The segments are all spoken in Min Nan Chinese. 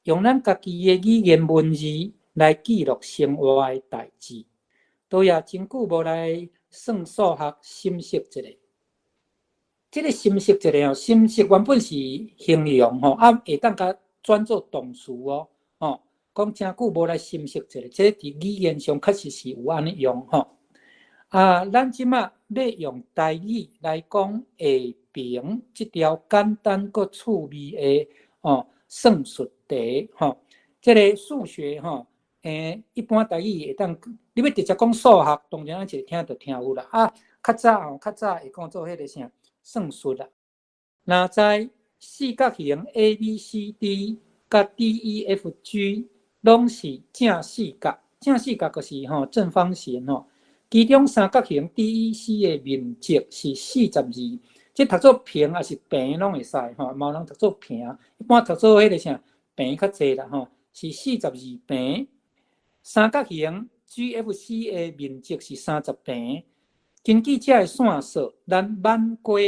用咱家己的語言文字來記錄生活的代誌。都也真久無來算數學心析一下。這个心析一下哦，心析原本是形容吼，啊會當共轉做動詞哦，吼，講誠久無來心析一下，這佇語言上確實是有按呢用吼。啊，咱這馬欲用台語來講下爿這條簡單閣趣味的吼算術題吼，這个數學吼，一般台語會當，你欲直接講數學，當然咱一聽就聽有啦。啊，較早吼，較早會講做彼个啥算術啦。若知四角形 A、B、C、D 佮 D、E、F、G 攏是正四角，正四角就是吼正方形吼。其中三角形 DEC 的面積是42，這讀做平抑是坪攏會使吼，嘛有人讀做平，一般讀做彼个啥坪較濟啦吼，是42平。三角形 GFC 的面積是30平。根據這个線索，咱挽過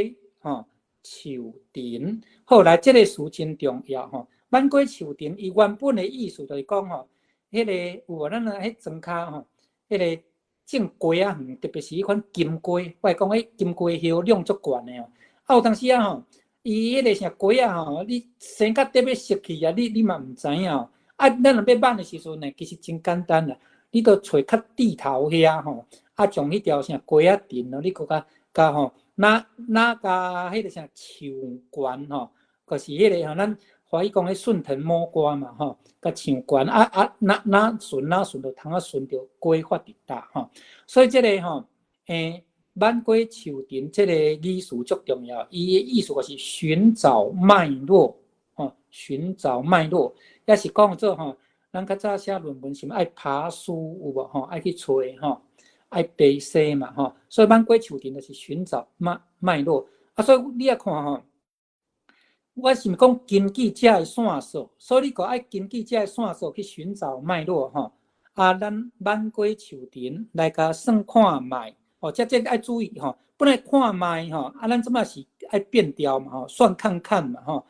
吼樹藤。好來，這个詞真重要吼。挽過樹藤，伊原本的意思就是講吼，彼个有無咱啊彼莊跤吼，彼个種瓜仔園，特別是彼款金瓜，我會講彼金瓜葉量足懸的哦。啊，有當時啊吼，伊彼个啥瓜仔吼，你生甲得欲熟去啊，你嘛毋知影哦。啊，咱若欲挽的時陣呢，其實真簡單啦，你著揣較蒂頭遐吼，啊，將彼條啥瓜仔藤哦，你閣共共吼，若若共彼个啥樹冠吼，就是彼个吼，咱華語講彼順藤摸瓜嘛吼，共樹冠啊啊，若若順若順就通仔順著瓜發佇搭吼。所以這个吼，挽過樹藤這个語詞足重要，伊的意思就是尋找脈絡，吼，尋找脈絡，抑是講做吼，咱較早寫論文是毋愛爬梳有無吼？愛去揣吼，愛爬梳嘛吼，所以挽過樹藤就是尋找脈絡。啊，所以你也看吼，我是毋講根據這个線索，所以你閣愛根據這个線索去尋找脈絡吼。啊，咱挽過樹藤來共算看覓，哦，這愛注意吼，本來看覓吼，啊，咱這馬是愛變調嘛吼，算看看嘛吼，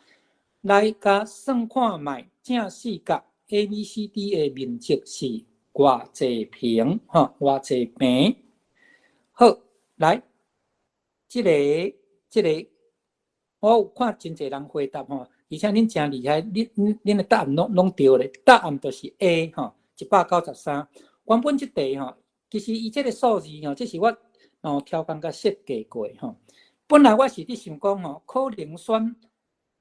來共算看覓，正四角 ABCD 的面積是偌濟平吼，偌濟平。好，來，這个，我有看真濟人回答吼，而且恁誠厲害，恁的答案攏對咧，答案就是 A 吼，193。原本這題吼，其實伊這个數字吼，這是我哦超工共設計過吼。本來我是佇想講吼，可能選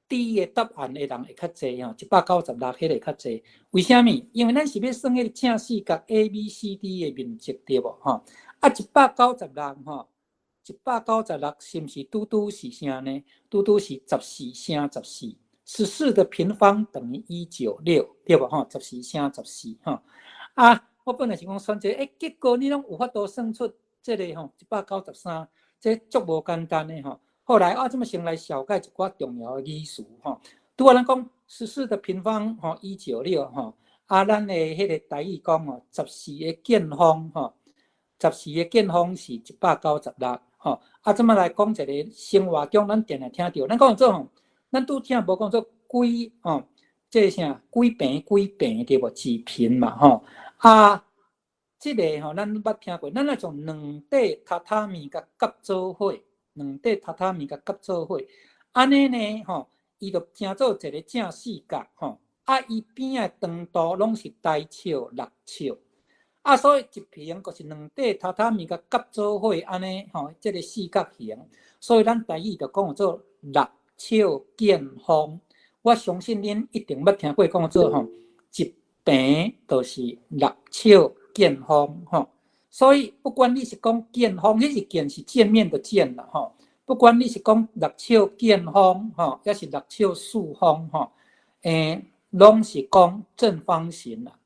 D 的答案的人會較濟吼，196彼个較濟。為啥物？因為咱是欲算彼个正四角 ABCD 的面積對無吼？啊，一百九十六吼，一百九十六是毋是拄拄是啥呢？拄拄是十四乘十四，十四的平方等於196，對無吼？十四乘十四吼。啊，我本來是講算這个，結果你攏有法度算出這个吼，一百九十三，這足無簡單的吼。後來我這麼先來小解一寡重要的語詞吼。拄仔咱講十四的平方吼，一九六吼，啊，咱的彼个台語講吼，十四的見方吼，十四的見方是一百九十六吼。啊，這麼來講一个生活中咱定定聽著，咱講做吼，咱拄聽無講做幾吼，這个啥幾平幾平對無？幾坪嘛吼。啊，這个吼，咱捌聽過，咱若將兩塊榻榻米共夾做伙。兩塊榻榻米共夾做伙，按呢呢吼，伊就成做一个正四角吼。啊，伊邊仔長度攏是大尺六尺，啊，所以一平就是兩塊榻榻米共夾做伙按呢吼，這个四角形。所以咱台語就講做六尺見方。我相信恁一定捌聽過講做吼，一平就是六尺見方吼。所以不管你是講見方，彼是見是見面的見啦吼。不管你是講六尺見方吼，抑是六尺四方吼，攏是講正方形啦。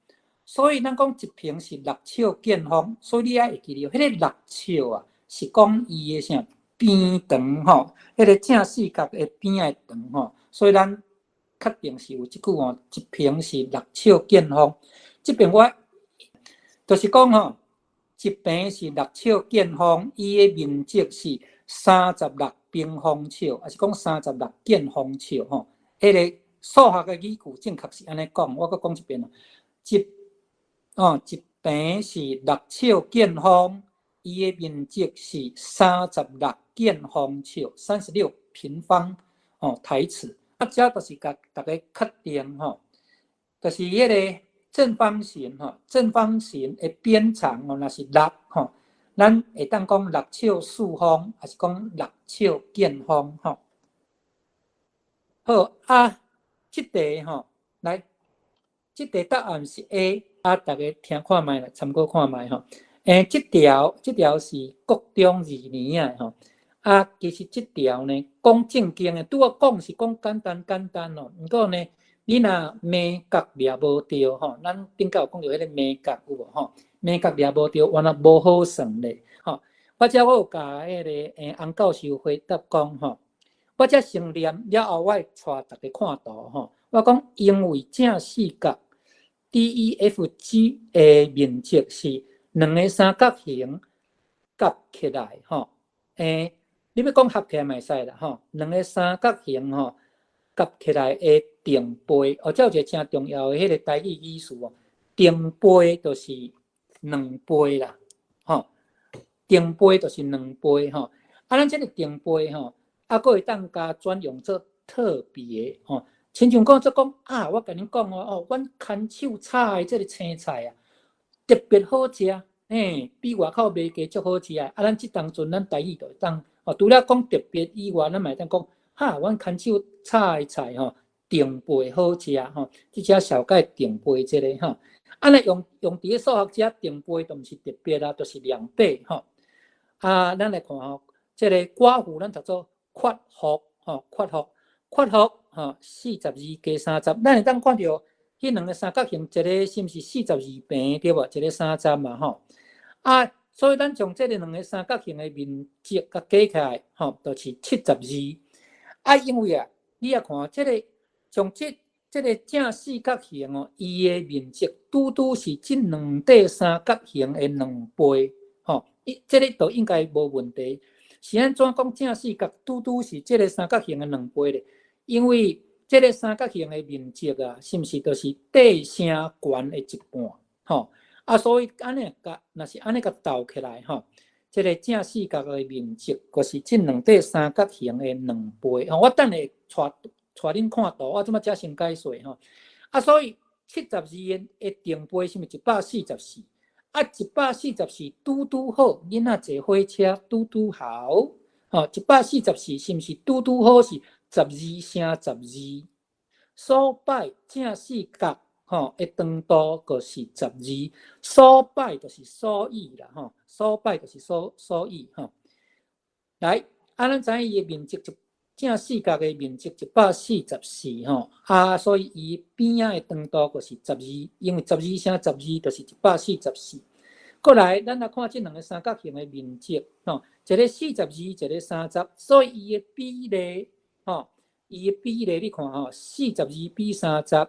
所以咱講一平是六尺見方，所以你愛會記著，彼个六尺啊，是講伊的啥邊長吼，彼个正四角的邊的長吼。所以咱確定是有這句吼，一平是六尺見方。這邊我就是講吼，一平是六尺見方，伊的面積是36平方尺，抑是講36見方尺吼。彼个數學的語句正確是按呢講，我閣講一遍哦。一平是六尺見方，伊的面積是三十六見方尺，36平方哦台尺。啊，這就是共逐家確定吼，就是彼个正方形吼，正方形的邊長哦，若是六吼，咱會當講六尺四方，抑是講六尺見方吼。好啊，這題吼，來，這題答案是 A，啊，逐家聽看覓啦，參考看覓吼。這條是國中二年仔吼。啊，其實這條呢，講正經的，拄仔講是講簡單簡單哦。毋過呢，你若眉角掠無著吼，咱頂擺有講著彼个眉角有無吼？眉角掠無著，原來無好算咧吼。我遮我有共彼个洪教授回答講吼，我遮先念了後，我會帶逐家看圖吼。我講因為正四角 DEFG 的面積是兩个三角形夾起來吼，你欲講合起來嘛會使啦吼，兩个三角形吼夾起來的定倍，哦，這有一个誠重要的彼个台語語詞哦，定倍就是兩倍啦，吼，定倍就是兩倍吼，啊，咱這个定倍吼，啊，閣會當共轉用做特別吼，親像講做講啊，我共恁講哦，哦，阮牽手炒的這个青菜啊，特別好食，比外口賣雞足好食的。啊，咱這當陣咱台語就會當，哦，除了講特別以外，咱嘛會當講，哈，阮牽手炒的菜吼，定倍好食吼，這只小解定倍這个吼。按呢用佇咧數學遮定倍就毋是特別啦，就是兩倍吼。啊，咱來看吼，這个括弧咱讀做括弧吼，括弧，括弧吼，42加30，咱會當看著彼兩个三角形，一个是毋是四十二平對無？一个三十嘛吼。啊，所以咱將這个兩个三角形的面積共加起來吼，就是七十二。啊，因為啊，你也看這个將這個正四角形哦，伊的面積拄拄是這兩塊三角形的兩倍，吼，伊這个都應該無問題。是按怎講正四角拄拄是這個三角形的兩倍咧？因為這個三角形的面積啊，是毋是就是底乘懸的一半？吼，啊，所以按呢共，若是按呢共鬥起來，吼，這個正四角的面積，就是這兩塊三角形的兩倍。吼，我等下帶恁看圖，我這擺才先解說吼。啊，所以七十二的定倍是毋是144？啊，一百四十四拄拄好，囡仔坐火車拄拄好。吼，一百四十四是毋是拄拄好是十二乘十二？所擺正四角吼的長度就是十二，所擺就是所以啦吼，所擺就是所以吼。來，啊，咱知影伊的面積就正四角的面積一百四十四吼，啊，所以伊邊仔的長度就是十二，因為十二乘十二就是一百四十四。過來，咱來看這兩个三角形的面積吼，一个四十二，一个三十，所以伊的比例吼，伊的比例你看吼，四十二比三十，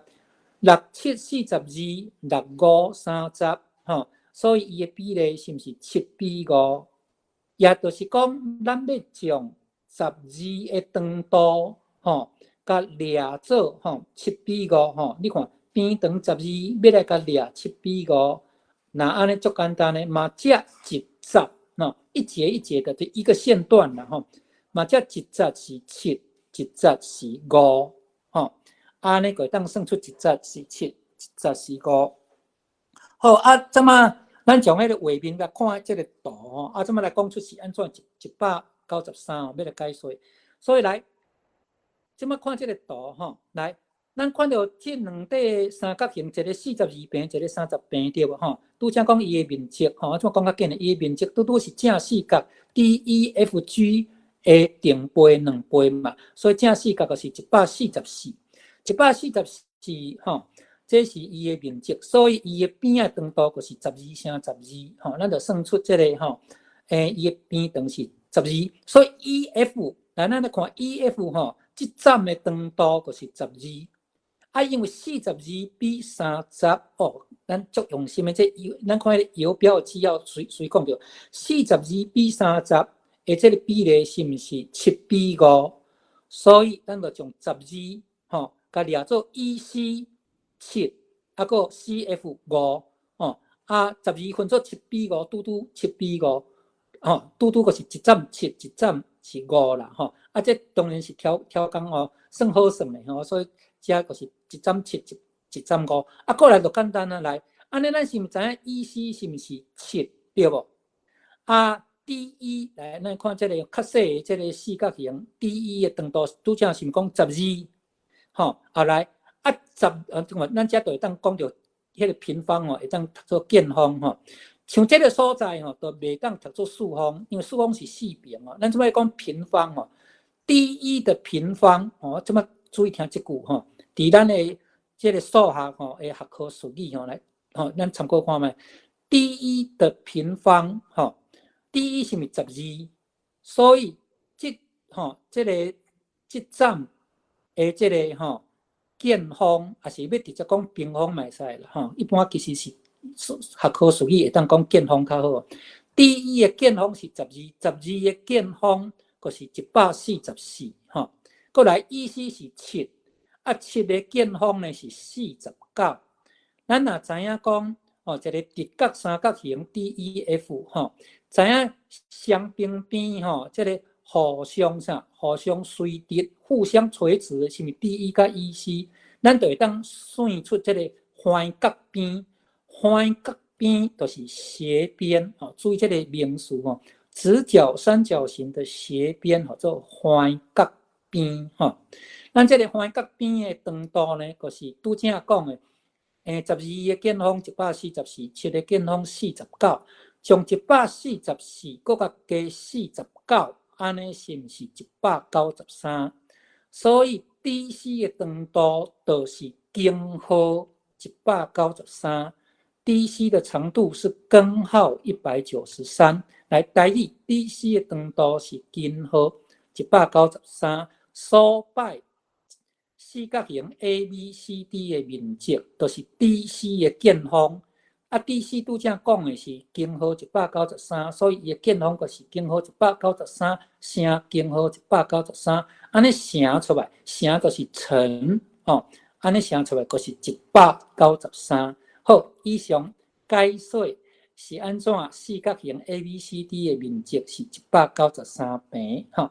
六七四十二，六五三十，吼，所以伊的比例是毋是七比五？也就是講，咱欲將十二的長度吼，共掠做吼七比五吼，你看邊長十二，欲來共掠七比五，若按呢足簡單的，嘛這一節吼，一節一節的，就一個線段啦吼，嘛這一節是七，一節是五，吼，按呢就會當算出一節是七，一節是五。好啊，這擺咱從彼个畫面來看這个圖吼，啊，這擺來講出是按怎193哦，欲來解說。所以來，這擺看這个圖吼，來，咱看著這兩塊三角形，一个四十二平，一个三十平，對無吼？拄才講伊的面積吼，我這擺講較緊的，伊的面積拄拄是正四角 DEFG 的定倍兩倍嘛，所以正四角就是一百四十四，一百四十四吼。這是伊的面積，所以伊的邊仔長度就是十二乘十二，吼，咱就算出這个吼，伊的邊長是十二，所以 EF，來咱來看 EF 吼，這站的長度就是十二，啊，因為四十二比三十，哦，咱足用心的這咱看彼个搖標資料隨隨講著，四十二比三十的這个比例是毋是七比五？所以咱就將十二，吼，共掠做 EC 七，啊閣 CF 五，吼，啊12分做7比5，拄拄七比五，吼，拄拄閣是一點七，一點是五啦，吼，啊這當然是超超工哦，算好算的吼，所以這就是一點七一一點五，啊過來就簡單啊來，按呢咱是毋知影 EC 是毋是七對無？啊 DE 來，咱看這個較細的這個四角形，DE 的長度拄才是毋講12，吼，後來啊十啊，咱這就會當講著彼個平方吼，會當讀做見方吼。像這個所在吼，就袂當讀做四方，因為四方是四平哦。咱這擺講平方吼，DE 的平方吼，這擺注意聽這句吼，佇咱的這個數學吼的學科術語吼來，吼，咱參考看覓，DE 的平方吼，DE 是毋是12？所以這吼，這個這站的這個吼見方，抑是欲直接講平方嘛會使啦吼。一般其實是學科術語會當講見方較好。DE 的見方是十二，十二的見方就是144吼。過來 EC 是七，啊七的見方呢是49。咱若知影講，哦，一個直角三角形 DEF 吼，知影雙平邊吼，這個互相啥？互相垂直、互相垂直的，是毋是 DE 佮 EC？咱就會當算出這個橫角邊，橫角邊就是斜邊吼。注意這個名詞吼，直角三角形的斜邊號做橫角邊吼。咱這個橫角邊的長度呢，就是拄才講的，十二的見方144，七的見方四十九，將一百四十四閣共加四十九，按呢是毋是193？所以 DC 的長度就是根號一百九十三。DC 的長度是根號一百九十三。來，代替 DC 的長度是根號一百九十三，所擺四角形 ABCD 的面積，就是 DC 的見方。啊，DC 拄才講的是根號一百九十三，所以伊的見方就是根號一百九十三乘根號一百九十三，按呢乘出來，乘就是乘，吼，按呢乘出來就是一百九十三。好，以上解說是按怎四角形 ABCD 的面積是一百九十三平，吼。